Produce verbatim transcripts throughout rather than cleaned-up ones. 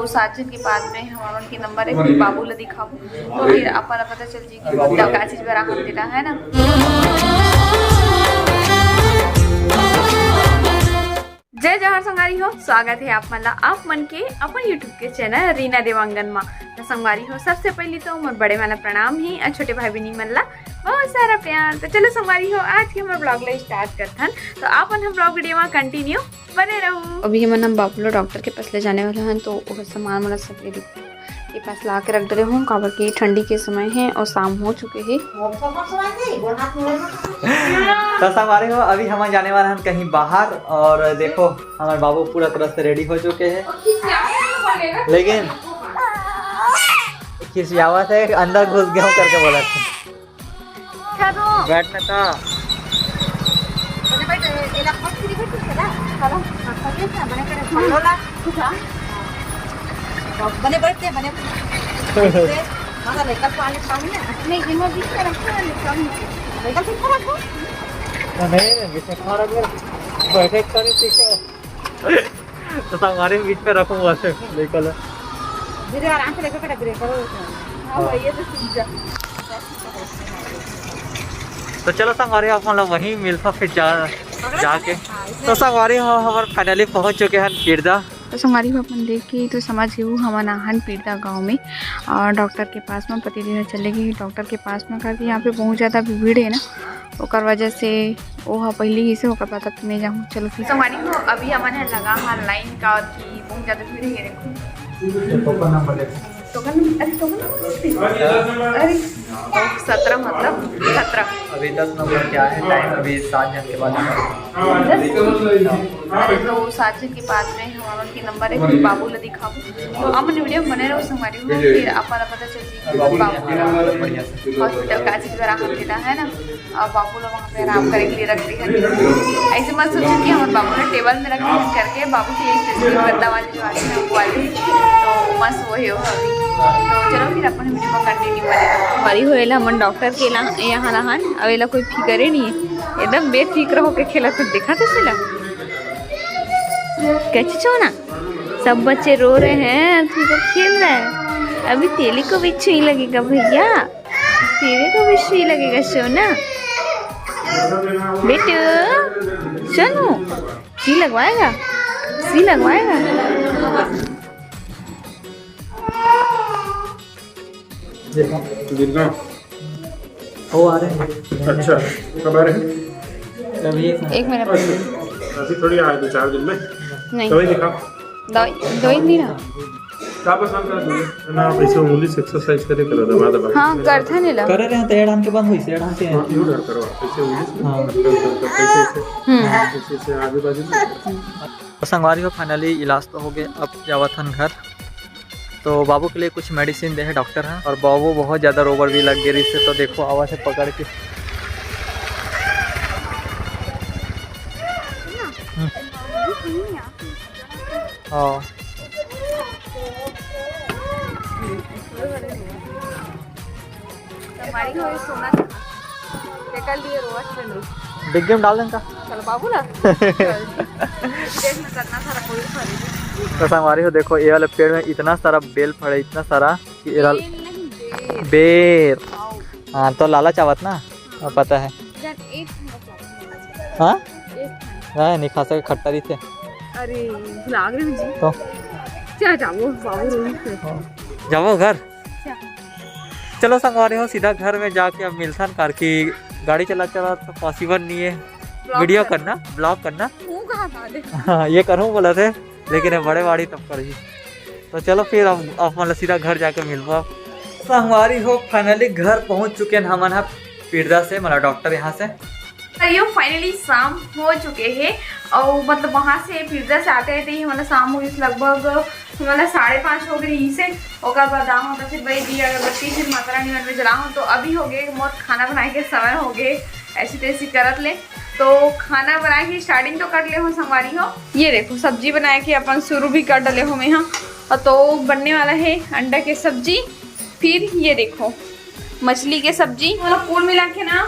सात झन के बाद में हमन के नंबर है, फिर बाबू ला दिखाबो, तो फिर अपन ला पता चल जी कि मतलब का चीज बर आखन तेला, है ना। जय जोहार संगवारी हो, स्वागत है आप मन ला, आप मन के अपन YouTube के चैनल रीना देवांगन मा। तो संगवारी हो, सबसे पहली तो मोर बड़े मन ला प्रणाम ही और छोटे भाई बहिनी मन ला बहुत सारा प्यार। तो चलो संगवारी हो, आज के हमर ब्लॉग ला स्टार्ट करथन। तो आप मन हम ब्लॉग वीडियो मा कंटिन्यू बने रहू। अभी हमन हम बाबू ला डॉक्टर के पास ले जाने वाला हन, तो ओकर सामान मन ला सब ये देख, ये पास ला के रख डरे हूँ, काबर कि ठंडी के समय है और शाम हो चुके है। तो संगवारी हो, अभी हमन जाने वाला हन कहीं बाहर, और देखो हमारे बाबू पूरा तरह से रेडी हो चुके हैं, लेकिन खिसियावत है, अंदर घुस गया हूँ करके बोला था। बैठ ना था। बने बैठ, ए, ए, लगभग फ्री बैठ के ना। चलो, हाँ, चलिए ना, बने करे, खोलो ना। कुछ आ? बने बैठते, बने बैठते। हाँ, लेकर पानी, पानी है। नहीं, इन्हों बीच में रखो ना, लेकर। लेकर फिर रखो। नहीं, नहीं, बीच में खड़ा रख। बैठे कर, ठीक है। तो संगवारी बीच में रखूंगा से, लेकर लो। धीरे आराम से लेकर कटा, धीरे करो। हाँ, हाँ। वही है तो सीधा। तो चलो संगवारी, आप मतलब वहीं मिलता फिर जा, जाके। तो संगवारी हो, हमर finally पहुंच चुके हैं पीरदा। तो संगवारी हो, अपन देख के तो समझ गए हो, हमन आहन पीरदा गांव में और डॉक्टर के पास में पति देना चले गए डॉक्टर के पास में, करके यहाँ पे बहुत ज़्यादा भीड़ है ना, ओकर वजह से वो हा पहले ही से, ओकर बाद अब मैं जाऊँ। चलो फिर संगवारी हो, अभी हमन है लगा हा लाइन का, और कि बहुत ज़्यादा भीड़ है, देखो। टोकन नंबर देखो। टोकन नंबर, अरे टोकन नंबर कितने? अरे, तो सत्रह मतलब सत्रह। अभी दस नंबर क्या है टाइम, अभी सात जन के बाद। दस? अरे तो सात जन के बाद में हमारा के नंबर है, फिर बाबू ला दिखाबो। तो अपन वीडियो में बने रहो संगवारी हो, फिर आप ला पता चल जाएगी बाबू, बाबू ला हॉस्पिटल का चीज बर आखन तेला, है ना। और बाबू ला वहाँ पे आराम करे के लिए रख दे हन। ऐसे मत सोचो कि हमर बाबू ला टेबल में रख दे हन करके, बाबू के लिए स्पेशल गद्दा वाली जो आती है वो वाली, तो मस्त वही हो अभी। तो चलो फिर अपन वीडियो में कंटिन्यू करें। बड़ी होएला हमन डॉक्टर के ला-, यहाँ लाहन, अब एला कोई फिकरे नहीं है, एकदम बेफिक्र होके खेलत है, देखा थे सिला। कैसे छो ना, सब बच्चे रो रहे हैं, तू इधर खेल रहा है। अभी तेली को भी सुई लगेगा भैया, तेरे को भी सुई लगेगा सोना। बेटू, सोनू, सुई लगवाएगा, सुई लगवाएगा। देखो। दुर्गा। वो आ रहे हैं। अच्छा, कब आ रहे हैं? अभी एक मिनट। एक मिनट। अच्छा, अभी थोड़ी आए, दो चार दिन में। नहीं। दवाई दिखा। दवाई, दवाई नहीं ना। का पसंद कर दो? ना, आप ऐसे उंगली से एक्सरसाइज करे करो, दबा दबा। हाँ, करथे नहीं ला। करे रहे हैं तो एड़ान के बंद हुई से, एड़ान के। हाँ, यूं डर करो, ऐसे उंगली से। हाँ। ऐसे, ऐसे। हम्म। हाँ, ऐसे, ऐसे आजू बाजू से। तो संगवारी हो, finally इलाज तो हो गए, अब जावत हन घर। तो बाबू के लिए कुछ मेडिसिन दे है डॉक्टर हा, और बाबू बहुत ज्यादा रोबर भी लग गए से, तो देखो आवाज है पकड़ के। हम्म। हाँ। हमारी हो सोना था। निकल लिए रोज में। डिग्गी में डाल दें का? चलो बाबू ना। जेब में करना था, कोई खरीदे। तो संगवारी हो, देखो, ये वाले पेड़ में इतना सारा बेल फड़े, इतना सारा कि ये वाला बेल नहीं, बेर। बेर। आओ। हाँ, तो लालच आवत ना, अब पता है। इधर एक हाँ? एक हाँ, नहीं खा सके, खट्टा रही थे। अरे, भुला गए जी। तो? क्या जाओ, बाबू रोहित है। हाँ। जाओ घर। चलो संगवारी हो, सीधा घर में जाके अब मिलथन, कार की गाड़ी चला चला तो पॉसिबल नहीं है। ब्लॉग वीडियो करना। करना, ब्लॉग करना। मुंह कहाँ था, देख। हाँ, ये करूँ बोला थे, लेकिन ये बड़े बाड़ी तब कर ही। तो चलो फिर अब, अब मतलब सीधा घर जाके मिलबो। संगवारी हो, finally घर पहुंच चुके हैं हमन ह पीरदा से, मतलब डॉक्टर यहाँ से। तो ये finally शाम हो चुके हैं और मतलब वहाँ से पीरदा से आते आते ही हमारा शाम हुई लगभग हमारा साढ़े पाँच हो गई से। ओकर बाद आऊँ तो फिर वही दिया अगरबत्ती फिर माता रानी मन में जलाऊँ। तो अभी हो गए मोर खाना बनाए के समय हो गए, ऐसी तैसी करत ले। तो खाना बनाए की स्टार्टिंग तो कर ले हो संगवारी हो। ये देखो सब्जी बनाए के अपन शुरू भी कर डले हो मैं हाँ। और तो बनने वाला है अंडा के सब्जी, फिर ये देखो मछली के सब्जी। मतलब कुल मिला के ना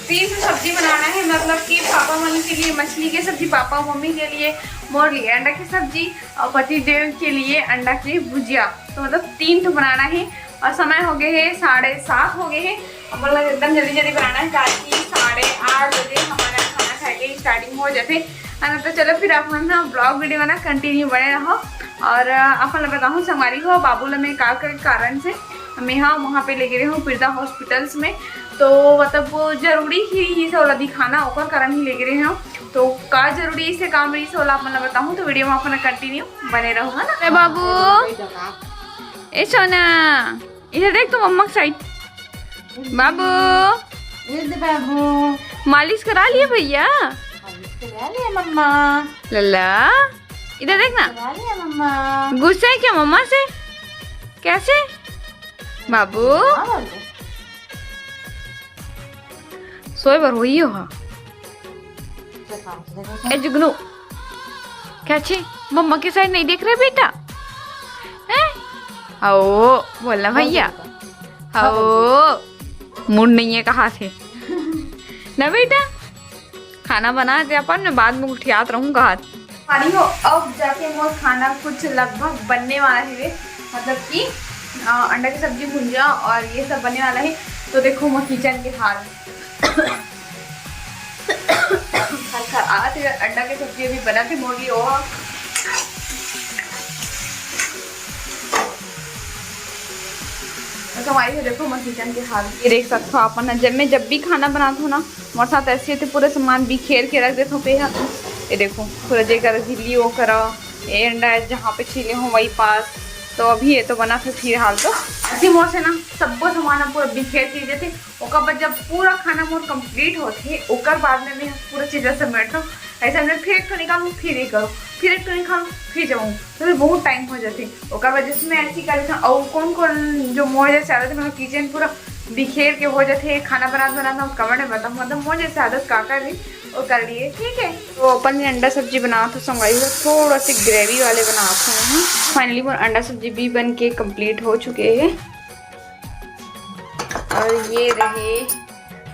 तीन ठो सब्जी बनाना है, मतलब कि पापा मम्मी के लिए मछली के सब्जी, पापा मम्मी के लिए मोर लिए अंडा की सब्जी और पति देव के लिए अंडा की भुजिया। तो मतलब तीन ठो बनाना है और समय हो गए है, साढ़े सात हो गए है। अब मतलब एकदम जल्दी जल्दी बनाना है, ताकि साढ़े आठ बजे हमारा खाना खाए के स्टार्टिंग हो जाते है ना। तो चलो फिर आप मन ना ब्लॉग वीडियो में ना कंटिन्यू बने रहो। और अ, आप मन ला बताहूँ संगवारी हो, बाबू ला मैं का करे कारण से मैं हाँ वहाँ पे लेगे रहे हूँ बिरदा हॉस्पिटल्स में। तो मतलब वो जरूरी ही रहिस ओला दिखाना, ओकर कारण ही लेगे रहे हूँ। तो का जरूरी से काम रहिस ओला आप मन ला बताहूँ, तो वीडियो में आप मन कंटिन्यू बने रहो, है ना? ए बाबू, ए सोना, इधर देख तो मम्मा के साइड। बाबू, इधर दे बाबू। मालिश करा लिए भैया? मालिश करा लिया मम्मा। लल्ला, इधर देख ना। करा लिया मम्मा। गुस्सा है क्या मम्मा से? कैसे? बाबू, हाँ बाबू। सोए बर होई हो हा। ए जुगनू, क्या छे? मम्मा के साइड नहीं देख रहे बेटा? हैं? आओ, बोलना भैया। आओ, मूड नहीं है कहाँ से? ना बेटा, खाना बना के अपन मैं बाद में उठियात रहूँ कहा। पानी हो, अब जाके मोर खाना कुछ लगभग बनने वाला है, मतलब कि अ, अंडा की सब्जी भुंजा और ये सब बनने वाला है। तो देखो मोर किचन के हाल। खरखरात हे, अंडा के सब्जी अभी बनत हे मोर लिए, ओह। तो संगवारी हो, देखो मोर किचन के हाल। ये देख सकते हो आप मन, जब मैं जब भी खाना बनात हो ना, मोर साथ ऐसे होथे, पूरा सामान बिखेर के रख देत हो पे हा। ये देखो, पूरा जेकर झिल्ली वो करा, ये अंडा जहाँ पे छीले हो वही पास। तो अभी ये तो बना था फिलहाल तो ऐसे मोर से ना सबको सामान पूरा बिखेर के देथे। ओकर बाद जब पूरा खाना मोर कंप्लीट होथे, ओकर बाद में मैं पूरा चीज समेटथव। ऐसे मैं फिर एक ठो निकालूँ, फिर ये करूँ, फिर एक ठो निकालूँ, फिर जाऊँ, तो फिर बहुत टाइम हो जाथे। ओकर वजह से मैं ऐसे ही कर लेथव। और कौन कौन जो मोर जैसे आदत है, मतलब किचन पूरा बिखेर के हो जाथे, खाना बनात बनात ना, कमेंट में बताओ, मतलब मोर जैसे आदत का कर रही वो कर लिए, ठीक है। तो अपन ये अंडा सब्जी बनात हो संगवारी हो, थोड़ा सी ग्रेवी वाले बनात हो। फाइनली मोर अंडा सब्जी भी बन के कंप्लीट हो चुके हैं। और ये रहे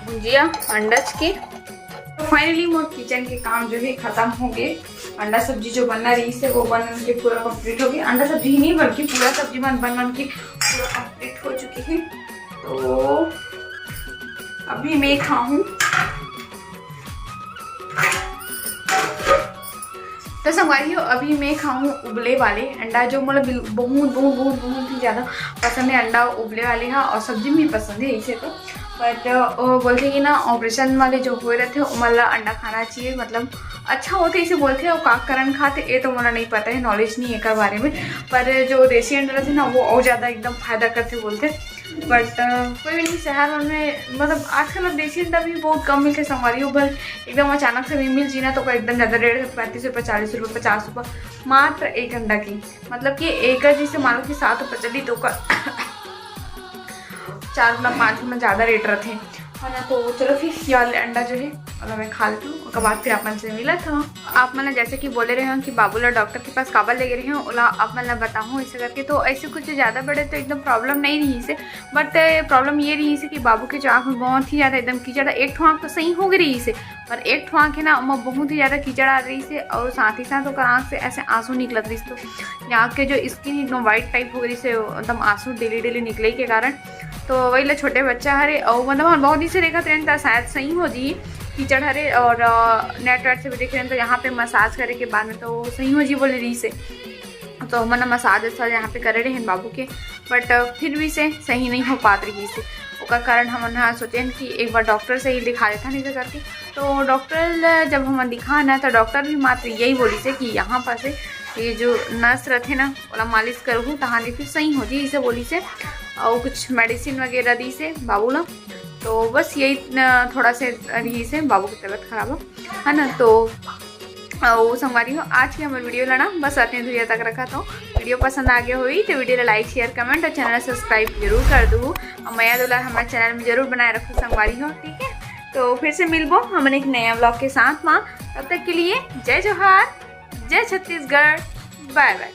भुजिया अंडज के। तो फाइनली मोर किचन के काम जो है खत्म हो गए। अंडा सब्जी जो बनना रहिस हे वो बन बन के पूरा कंप्लीट हो गई। अंडा सब्जी ही नहीं बल्कि पूरा सब्जी बन बन बन के पूरा कंप्लीट हो चुकी है। तो अभी मैं खाऊं। तो संगवारी हो, अभी मैं खाऊं उबले वाले अंडा, जो मोला बिल-, बहुत, बहुत, बहुत, बहुत ही ज़्यादा पसंद है अंडा उबले वाले हा, और सब्जी में भी पसंद है इसे तो। But, अ, वो बोलथे कि ना, ऑपरेशन वाले जो होए रहिथे, ओमन ला अंडा खाना चाहिए, मतलब अच्छा होथे, इसे बोलथे। और का कारण खाथे, ये तो मोला नहीं पता है, नॉलेज नहीं है एकर बारे में। पर जो देसी अंडा रहिथे ना, वो और ज़्यादा एकदम फायदा करथे बोलथे। But, अ, कोई भी नहीं, शहर में, मतलब, आजकल अब देसी अंडा भी बहुत कम मिलथे संगवारी हो, भल एकदम अचानक से भी मिल जी ना, तो ओकर एकदम ज़्यादा रेट है, पैंतीस रुपये, चालीस रुपये, पचास रुपये मात्र एक अंडा की। मतलब कि एक जैसे मान लो कि सात रुपये चली, तो ओकर चार गुना, पाँच गुना ज़्यादा रेट रहिथे, है ना। तो चलो फिर ये वाले अंडा जो है, अगर मैं खा लेती हूँ, ओकर बाद फिर आप मन से मिलत हूँ। आप मन जैसे कि बोले रहे हो कि बाबू ला डॉक्टर के पास काबर लेगे रहे हो, ओला आप मन ला बताहूँ इसे करके। तो ऐसे कुछ ज़्यादा बड़े तो एकदम प्रॉब्लम नहीं रहिस हे, but प्रॉब्लम ये रहिस हे कि बाबू के जो आँख में बहुत ही ज़्यादा एकदम कीचड़, एक ठो आँख तो सही हो गई रहिस हे, पर एक ठो आँख है ना, ओमा बहुत ही ज़्यादा कीचड़ आ रहिस हे, और साथ ही साथ ओकर आँख से ऐसे आंसू निकलत रहिस, तो आँख के जो स्किन एकदम वाइट टाइप हो गई रहिस हे, एकदम आंसू डेली डेली निकले के कारण। तो वही ला छोटे बच्चा हरे, और मतलब हम बहुत दिन से देखत रहेन, त शायद सही हो जी कीचड़ हरे, और अ, नेट वेट से भी देखे रहेन, तो यहाँ पे मसाज करे के बाद में तो सही हो जी बोले रहिस हे। तो हमन मसाज वसाज यहाँ पे करे रहेन बाबू के, but फिर भी से सही नहीं हो पात रहिस हे। ओकर कारण हमन ह सोचेन कि एक बार डॉक्टर से ही दिखा लेथन इसे करके। तो डॉक्टर ल जब हमन दिखान, तो डॉक्टर भी मात्र यही बोलिस हे कि यहाँ पर से ये जो नस रहिथे ना, ओला मालिश करहू, तहां ले फिर सही हो जी, इसे बोलिस हे। और कुछ मेडिसिन वगैरह दिस हे बाबू ला। तो बस यही, अ, थोड़ा से रहिस हे, बाबू की तबीयत खराब हो, है ना। तो अउ संगवारी हो, आज के हमर वीडियो ला ना बस अतने दूरिया तक रखत हौं। वीडियो पसंद आ गया होही तो वीडियो ला लाइक, शेयर, कमेंट और चैनल सब्सक्राइब जरूर कर दू। और मया दुलार हमारे चैनल में जरूर बनाए रखो संगवारी हो, ठीक है। तो फिर से मिलबो हमन एक नया व्लॉग के साथ मा। तब तक के लिए जय जोहार, जय छत्तीसगढ़, बाय बाय।